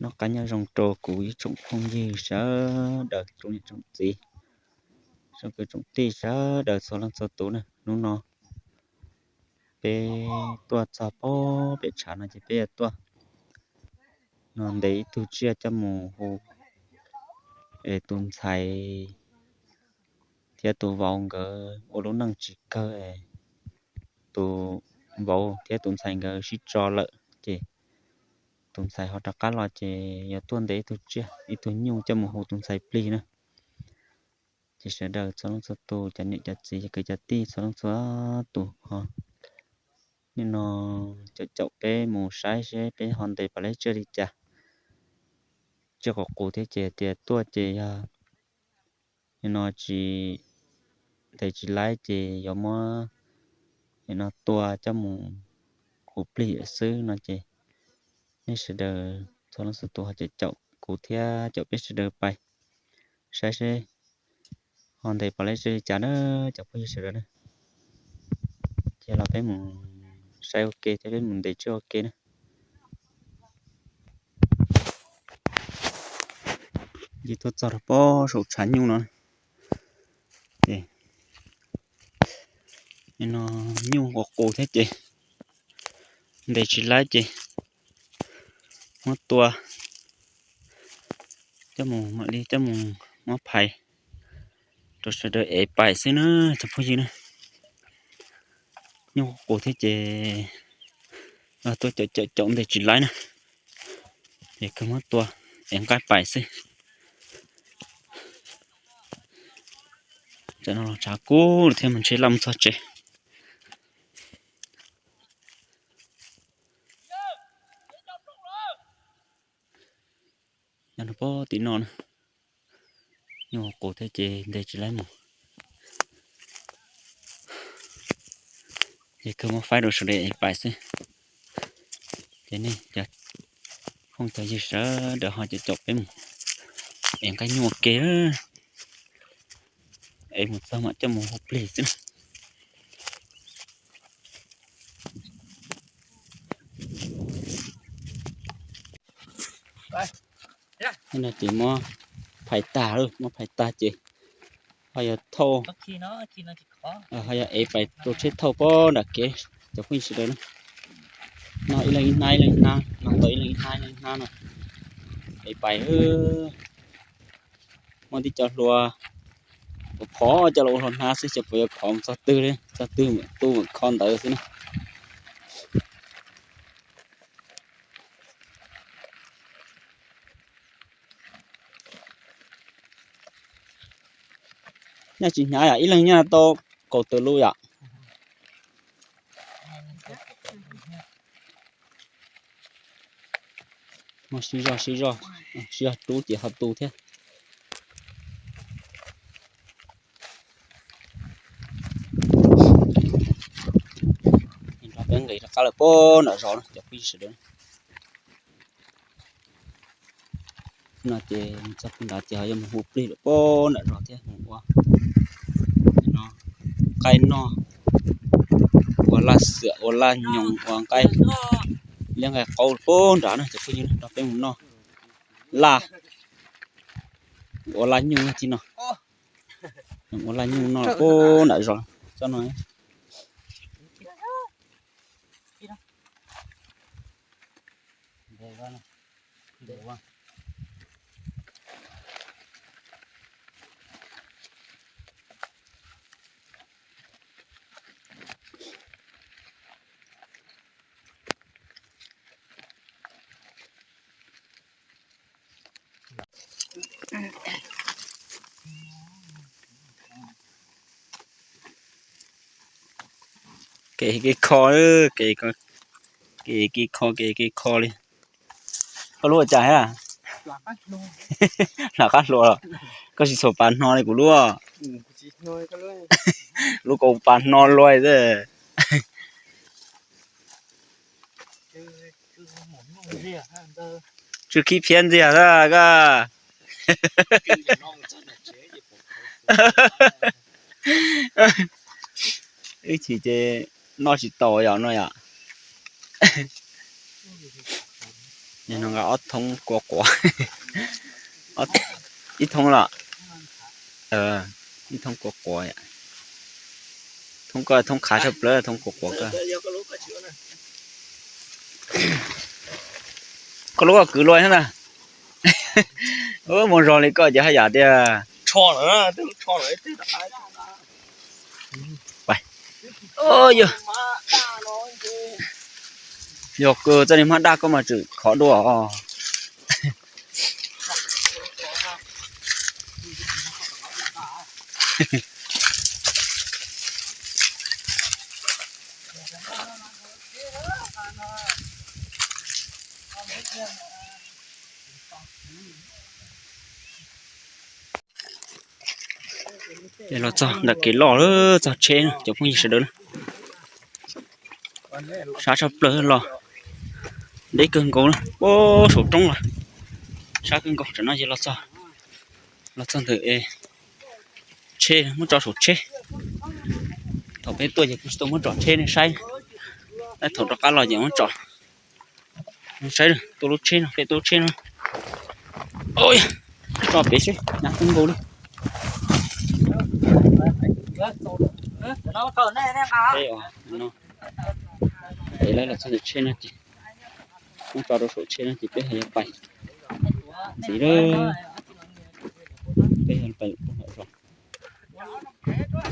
Noj qab nyob zoo rau kuv ib tsoom phooj ywg sawv daws, tsoom niam tsoom txiv, tsoom kwv tsoom tij sawv daws txhua leej txhua tus na. Hnub no peb tuaj txog pem tshav no ces peb yuav tuaj no ntes ib tug tsiaj coj mus hu es tus ntxhais thiab tus vauv nkawd ua lub neej tsis kawg es tus vauv thiab tus ntxhais nkawd sib tso lawm ces tus ntxhais ho rov qab los ces yuav tuaj ntes ib tug tsiaj ib tug nyuj coj mus hu tus ntxhais plig na. Ces sawv daws txhua leej txhua tus, cov niam cov txiv, cov kwv cov tij txhua leej txhua tus ho nim no caum caum peb mus saib seb peb ho ntes pom leb tsiaj li cas. Tsiaj qus qus thiab ces tias tuaj ces yog nim no tsis ntes tsis laib ces yuav muab nim no tua coj mus hu plig xwb no ces nej sawv daws txhua leej txhua tus ho caum caum kuv thiab caum peb sawv daws pais saib seb ho ntes pom leb tsiaj li cas na cov phooj ywg sawv daws na. Ces los peb mus saib ua ke thiab peb mus ntes tsiaj ua ke na. Ces tuaj txog rau pob saum tshav nyuj no ces nim no nyuj qus qus thiab ces ntes tsis laib ces muab tua coj mus mam li coj mus muab phais rau sawv daws ev pais xwb na cov phooj ywg na. Nyuj qus qus thiab ces tuaj caum caum caum ntes tsis laib na ces kawg muab tua ev nqaij pais xwb. Tam no los tshav kub lawm thiab mas ntshe laj mus txog tsev. Nyob rau pem tim no na, nyuj qus thiab ces ntes tsis laib mus. Ces kawg muab faib rau sawv daws ev pais xwb. Ces nej cov phooj cov ywg sawv daws ho caum caum peb mus ev nqaij nyuj ua ke, ev mus txog mam coj mus hu plig xwb. Ces muab phais tag, muab phais tag ces ho yog thauj, ho yog ev pais rau tsheb thauj pob nram kev cov phooj ywg sawv daws na. No ib leeg ib hnab ib leeg ib hnab no, tau ib leeg ib hnab ib leeg ib hnab no, ev pais. Muaj tib co hlua phov coj los ua hlua hnab xwb, xyov puas yuav phov mus txog twg li, txog twg mam tu mam kho ntawd xwb na. Nyaj tsis hnyav yom, ib leeg nyaj tau kaum tawm lub yom. Muaj siv zog siv zog, siv zog rub ces ho tu thiab. Nrog peb nqis rov qab lawm pob nram zos na cov phooj ywg sawv daws. No ces txog pem nrad ces ho yuav mus hu plig lawm pob nram zos thiab mus ua no, qaib noj, ua laj xwm ua laj nyoos ua nqaij liab nqaij qaub pob nrad na cov phooj ywg, nrog peb mus noj laj, ua laj nyuj thiab no, ua laj nyuj noj pob nram zos tsob no. Kev kev kho, kev kev kho, kev kev kho li. Koj lub ua cas thiab? Lam qab hluas los? Koj tsis txhob pas hno li kuv lub. Lub koj pas hno luaj xwb. Tsw khib phiab ntxiag xwb koj. Wb chim ces noj tsis tau yom no yom. Nqa ob thoob kua quav, ib thoob los, ib thoob kua quav, thoob koj thoob qhav tshaj plaws thoob kua quav koj. Koj lub koj kwv luaj thiab ntag. Mus zog li koj ces haj yam tias yog koj txoj niag hmab daj koj mas tseem khov dua os. Los txog ntawm kev loj lawm, txog tsheb cov phooj ywg sawv daws na. Sab tshaj plaws los deb kawg nkaus puag saum roob los sab kawg nkaus. Tam no yog los txog, los txog ntawm tsheb, muab tso saum tsheb. Thaum peb tuaj ces kuv tsis tau muab tso tsheb nej saib, tab thaum rov qab los ces muab tso. Saib, tuaj lub tsheb no, peb tuaj lub tsheb no. Tso pem seb, hnyav kawg nkaus li. Peb os, no, peb lawv los txog ntawm tsheb no ces muab tso rau saum tsheb no ces peb ho yuav pais ntxiv lawm. Peb yuav pais lawm zos.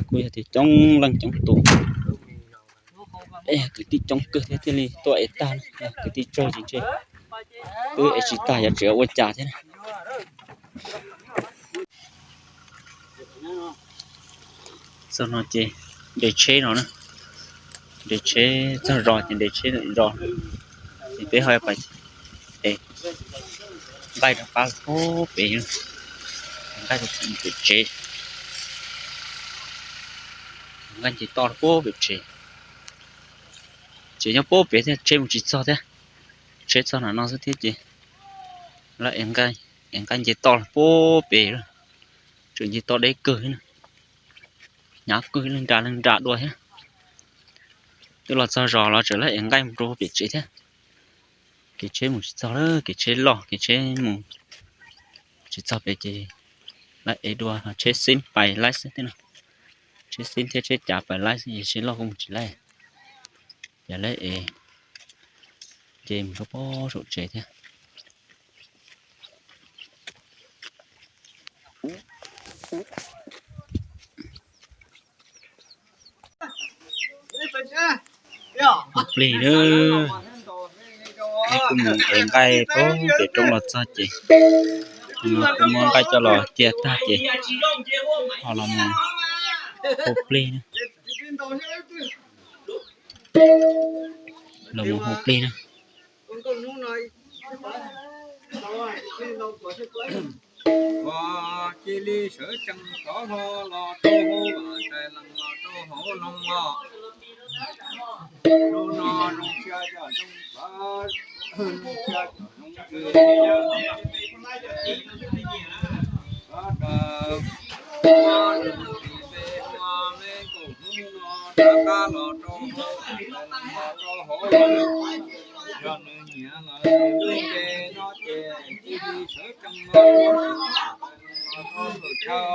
Kuj yog tias coob leej coob tus, peb yog kwv tij coob kawg thiab thiaj li tuaj ev tag, yog kwv tij tsawg ces ntshe twb ev tsis tag, yuav tseem ua cas thiab. Txog no ces nres tsheb no na, nres tsheb txog zos ces nres tsheb lawm zos. Ces peb ho pais es nqaij rov qab puag pem, nqaij rau pem tsev, nqaij nce toj rau puag pem tsev. Tsev nyob puag pem thiab, tsheb mus tsis txog thiab. Tsheb txog nram no xwb thiab ces lawv ev nqaij, ev nqaij nce toj puag pem lawm. Tseem nce toj deb kawg thiab na, hnyav kawg, leej nra leej nra dua thiab. Twb los txog zos los tseem lawv ev nqaij mus rau pem tsev thiab. Kev tsheb mus tsis txog lawm, kev tsheb loj, kev tsheb mus tsis txog pem ces lawv ev dua tsheb xib pais laib xwb thiab no. Tsheb xib thiab tsheb cav pais laib xwb ces tsheb loj kuj mus tsis laib. Ces lawv ev nce mus rau puag saum tsev thiab. Hu plig na, kuj mus ev nqaij puag pem roob los txog ces, no kuj muab nqaij coj los cia tag ces ho los mus hu plig na. Los mus hu plig na. Ua cia li sawv tsees rov hlo los rau hauv vaj, rais lees los rau hauv loog os. Hnub no zoo siab cov zoo plaws, zoo siab cov zoo tsw. Sawv daws ua lwm tis peb ua me kaum hnub no rov qab los rau hauv, los rau hauv. Yog nws nyiam lawm nws lub npe no ces cia li sawv tsees los, los rau hauv chaw.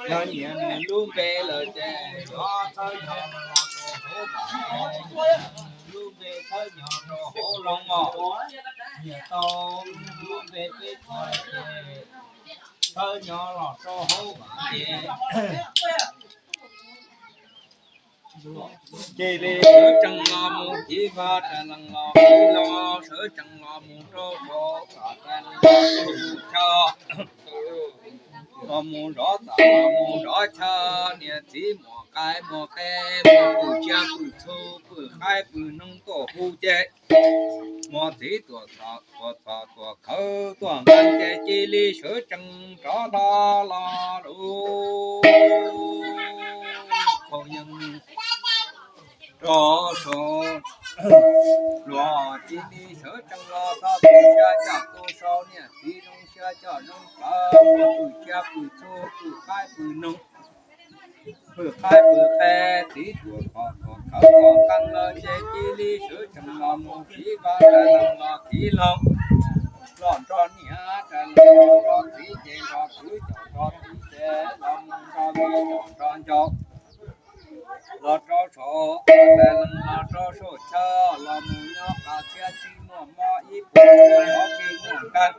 Yog nyiam nws lub npe lawm ces thawb nyo los rau hauv, lub npe thawb nyo rau hauv loog os. Nyiam tau lub npe peb txhais ces thawb nyo los rau hauv vaj ces cia li sawv tsees los mus tiv vaj, rais lees los tiv los, sawv tsees los mus rau saum, rais lees los rau saum chaw. Los mus zov txam los mus zov chaw, niam txiv muam qai muam qe, muam pwm tsiaj pwm txhu pwm qaib pwm noog tuaj hu ces, muam txiv tuaj txhom tuaj khawv tuaj nqees ces cia li sawv tsees rov hlo los lawm. Thaum yeej rov saum, luag cia li sawv tsees los txog tu siab caj tu sau, niam txiv zoo siab coj zoo plawv, pw cia pw txhu pw qaib pw noog, pw qaib pw qe, txiv tuam kom tuam khawv kom nqeeg los ces cia li sawv tsees los mus kiv vaj rais leeg los kiv leeg, los nrog niam rais leeg los nrog txiv ces nrog kwv coj nrog tij ces los mus nrog viv coj nrog ncau, los rau saum rais leeg los rau saum chaw, los mus nyob qas txhiab tsis muaj mob ib puas txhiab tsis muaj nkeeg.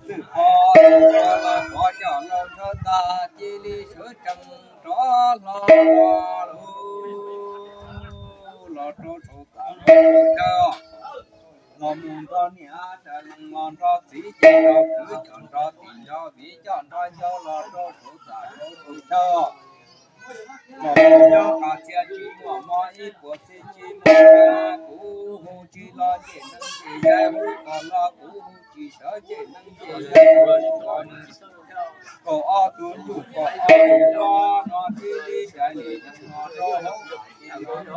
Twb pov twb pov los pov coj los ntshaw tag cia li sawv tsees rov hlo los rau saum txaj rau saum chaw, los mus nrog niam rais leeg los nrog txiv ces nrog kwv coj nrog tij nrog viv coj nrog ncau los rau saum txaj rau saum chaw, los mus nyob qas txhiab tsis muaj mob ib puas txhiab tsis muaj nkeeg. Kuv hu tsis los ncej neeg ncej yaig hu kom los, kuv hu tsis sawv ncej neeg ncej yaig hu kom nws kaum ob tug nyuj kaum ob tug mob no cia li cais li neeg no rau hauv ces no no kwv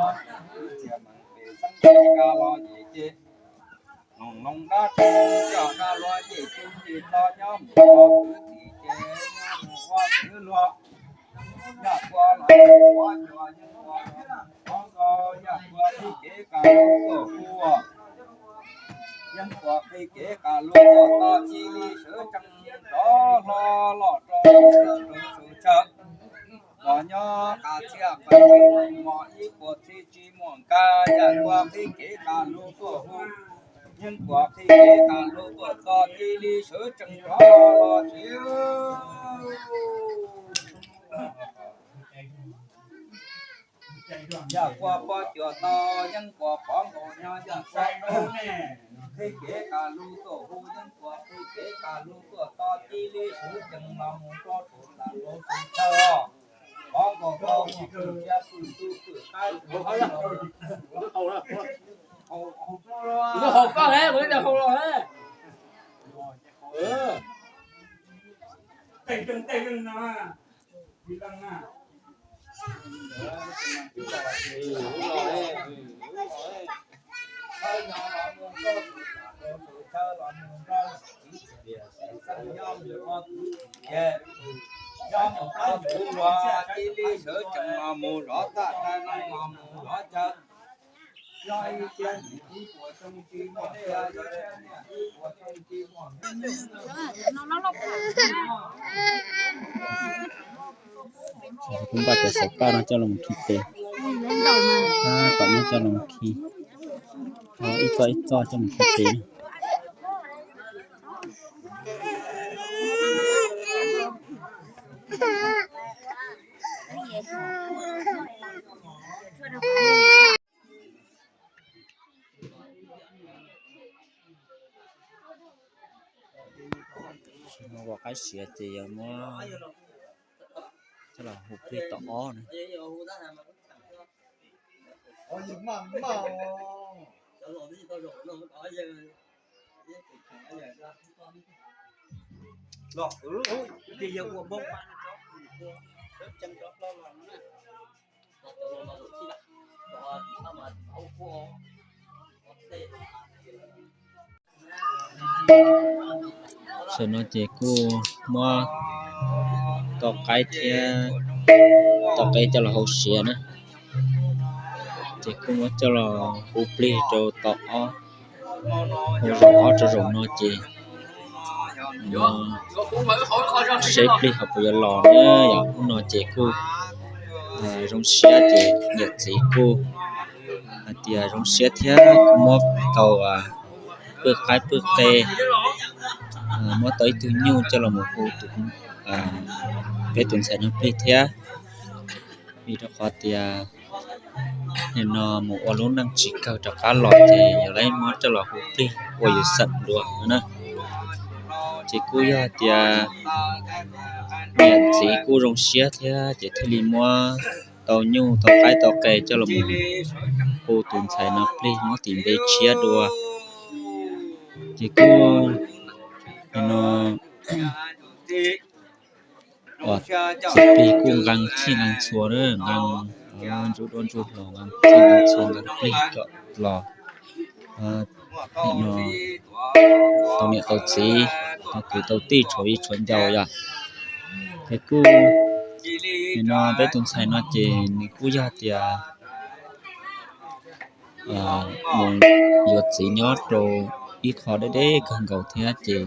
txhiaj meem pem xeeb tsis kab los yim ces noog noog dab tsi coj dab luag ncej coob ncej to nyob mus ua kwv tij ces nyob mus ua kwv luag. Yaj Kuab los ua nyuag Yeeb Kuab los ua nkaus, Yaj Kuab qhib kev qas lub tuaj hu, Yeeb Kuab qhib kev qas lub tuaj tos cia li sawv tsees rov hlo los rau saum chaw, los nyob qas txhiab qas tsis muaj mob ib puas txhiab tsis muaj nkeeg. Yaj Kuab qhib kev qas lub tuaj hu, Yeeb Kuab qhib kev qas lub tuaj tos cia li sawv tsees rov hlo los txiv. Yaj Kuab pov cuag tau, Yeeb Kuab pov nkaus nyob, Yaj Kuab qhib kev qas lub tuaj hu, Yeeb Kuab qhib kev qas lub tuaj tos cia li sawv tsees los mus rau saum txaj rau saum chaw, pov nkaus tau pw cia pw txhu pw qaib pw noog. Haus koj he, kuv cov haus los he. Cia li sawv tsees los mus zov txaj rais leeg los mus zov chaw. Kuv npaj cov xauv paj no coj los khi tes, tom no coj los khi, ib txoj ib txoj coj los khi tes. Ua qaib siav ces yog muab coj los hu plig tom ob na. Tam no ces kuj muab tau qaib thiab tau qe coj los hau siav na. Ces kuj muab coj los hu plig rau tom ob, hu zaum ob rau zaum no ces seb plig ho puas yuav los na. Yog hnub no ces kuj zoo siab ces niam txiv kuj hais tias zoo siab thiab kuj muab tau pwj qaib pwj qe, muab tau ib tug nyuj coj los mus hu peb tus ntxhais no plig thiab. Vim rau qhov tias nim no mus ua lub neej tsis kawg rov qab los ces yog lawv muab coj los hu plig ua yus xeem dua na. Ces kuj yog tias niam txiv kuj zoo siab thiab ces thiaj li muab tau nyuj tau qaib tau qe coj los mus hu tus ntxhais no plig muab tis npe tshiab dua. Ces kuj no txiv plig kuj nqee txhij nqee txhua, nqee ntsuj duab ntsuj hlauv, nqee txhij nqee txhua, nqee plig kom los no tau niam tau txiv. ho kwv tau tij tshuav viv tshuav ncaus yom. Ces kuj, nim no peb tus ntxhais no ces nws kuj yog tias mus yuav txiv nyob rau ib qho deb deb kawg nkaus thiab ces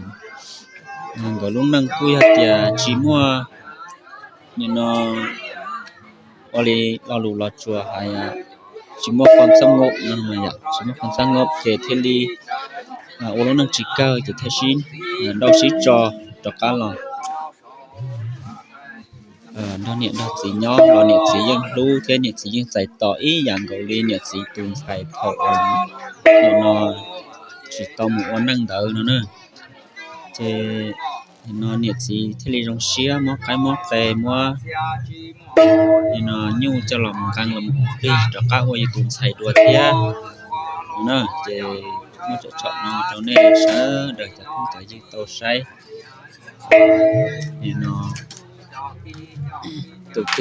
nkawd lub neej kuj yog tias tsis muaj, nim no ua li lo lus los tsuas hais tsis muaj qhov txaj nkaum no yom, tsis muaj qhov txaj nkaum ces thiaj li ua lub neej tsis kawg ces thiaj sib nrauj sib tso rov qab los nrog niam nrog txiv nyob los niam txiv yeej hlub thiab niam txiv yeej txais tos ib yam nkaus li niam txiv tus ntxhais thaum nim no tsis tau mus ua neej ntawd no na. Ces nim no niam txiv thiaj li zoo siab muab qaib muab qe muab nim no nyuj coj los mus nqee los mus plig rov qab ua yus tus ntxhais dua thiab no na. Ces muab tsom tsom no rau nej sawv daws cov phooj cov ywg tau saib. Nim no tus twg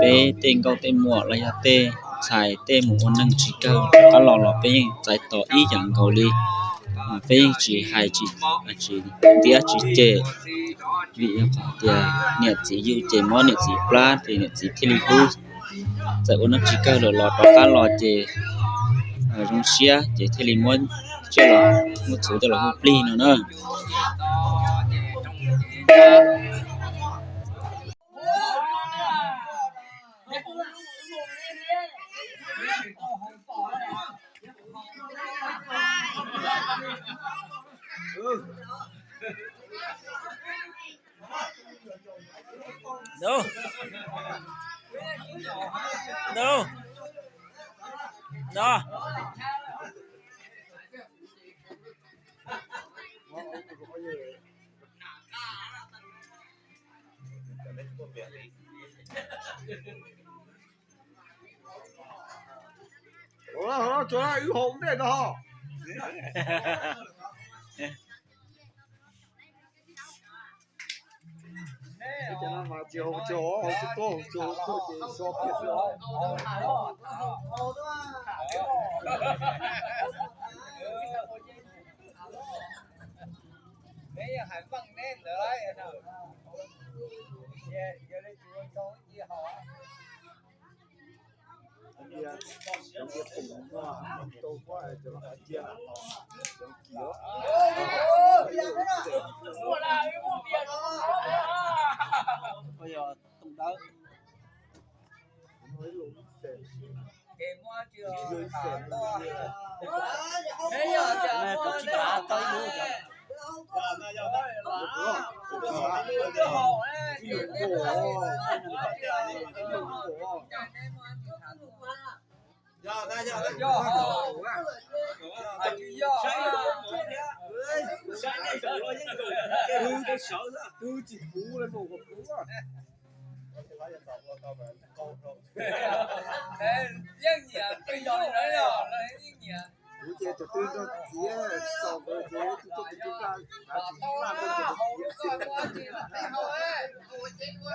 peb tej nkauj tej muam los yog tej ntxhais tej mus ua neej tsis kawg rov qab los los peb yeej txais tos ib yam nkaus li. Peb yeej tsis hais tsis ntiab tsis cem, vim yog qhov tias niam txiv yug ces mob niam txiv plab ces niam txiv thiaj li hlub. Txawm ua neej tsis kawg lawm los rov qab los ces zoo siab ces thiaj li muab tsiaj los muab txhuv coj los hu plig no na. Yeej nyiam, yeej nyiam. Kuv ces tus twg nrog txiv txaus nkawd ces tus twg tus twg nqa txiv nqa rau ces tus txiv.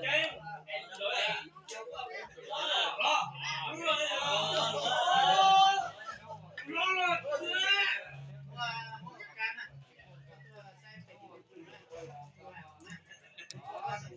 Neb ras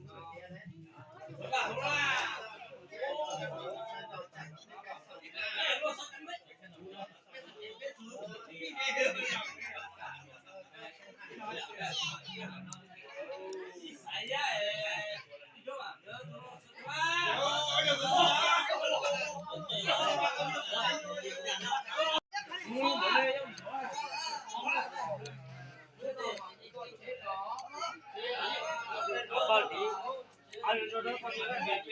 neb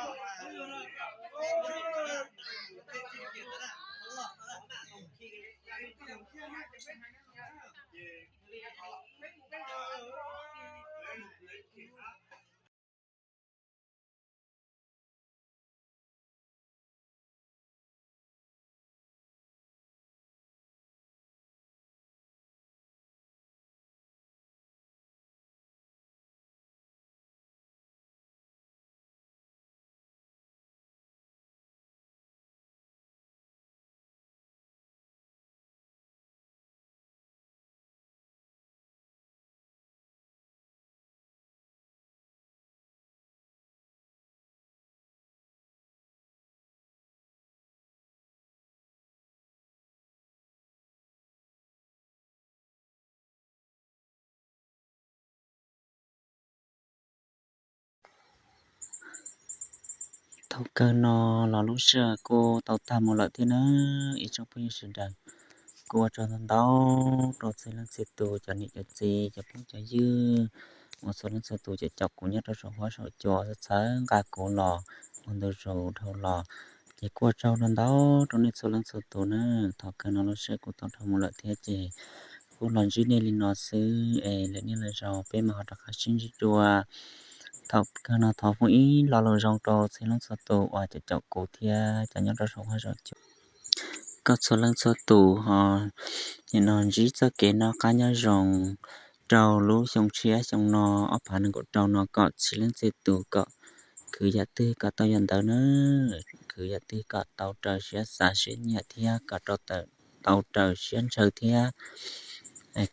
rhau los hais tias Thaum kawg no los lub sij hawm kuj tau tag mus lawm thiab na, ib tsoom phooj ywg sawv daws. Kuj ua tsaug ntau ntau rau txhua leej txhua tus, cov niam cov txiv, cov phooj cov ywg, uas txhua leej txhua tus cov caum kuv nyob rau saum huab saum cua, txhawb nqa kuv los ua ntu zus dhau los, ces kuj ua tsaug ntau ntau rau nej txhua leej txhua tus na. Thaum kawg no lub sij hawm kuj tau dhau mus lawm thiab ces kuj los ntsib nej li no xwb es lwm niaj lwm zaus peb mam ho rov qab sib ntsib dua. Thaum kawg no thov foom ib lo lus zoo rau txhua leej txhua tus uas cov caum kuv thiab cov nyob rau saum huab saum cua. Koj txhua leej txhua tus ho nim no ntsib txoj kev noj qab nyob zoo rau lub xyoo tshiab xyoo no ob phav nees nkaum rau no kom txhua leej txhua tus kom khwv yam twg kom tau yam ntawd na, khwv yam twg kom tau raws siab xav siab nyiam thiab kom rau tau raws siab ntshaw thiab,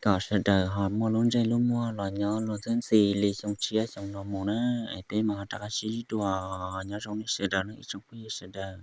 kom sawv daws ho muaj lub ntsej lub muag los nyob luag ntxhi ntxhi li xyoo tshiab xyoo no mus na. Peb mam ho rov qab sib ntsib dua, nyob zoo nej sawv daws no ib tsoom phooj ywg sawv daws.